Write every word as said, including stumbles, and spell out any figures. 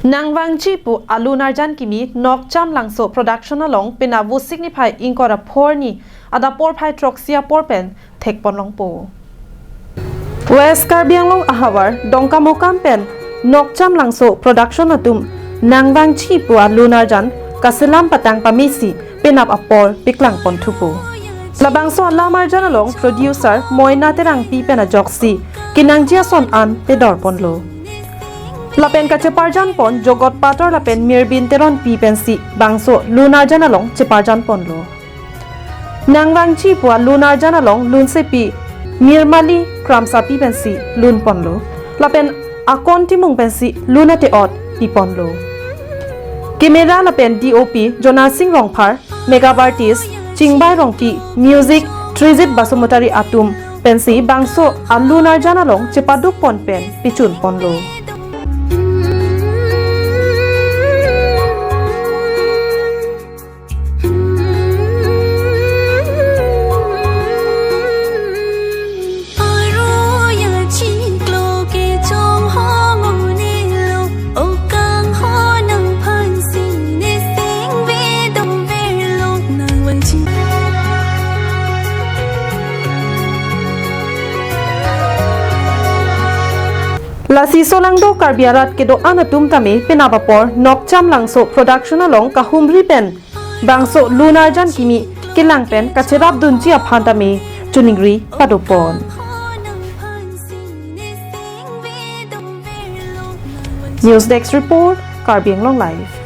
Nangvangji pu alun arjan kimi Nokcham Langso Production along penap Vosik niphai ingkoi ra phongo arni adap porphai throksi apor pen thekpon longpo. West Karbi Anglong ahavar Dongkamukam pen Nokcham Langso Production atum Nangvangji pu alun arjan kaselam patang pamesi penap apor peklangpon thupo. Labangso alam arjan along producer Moina Terangpi pen ajoksi kenangji ason an pedorponlo. Lapen kacheparjanpon Jogot Pator lapen Mirbin Teronpi pensi bangso lun arjan along cheparjanponlo. Nangvangji pu alun arjan along lunsepi Nirmali Kramsapi pensi lunponlo. Lapen Akon Timung pensi lun ate-ot piponlo. Camera lapen D O P Jonasing Rongphar, makeup artist Chingbai Rongki, music Trijit Basumatary atum pensi bangso alun arjan along chepadukpon pen pichunponlo. Lasi solangdo Karbi arat kedo-an atum tame penap apor Nokcham Langso Production along kahumri pen bangso lun arjan kimi kelang pen kacherapdunji aphan tame choningri padopon. News Desk Report, Karbi Anglong Live.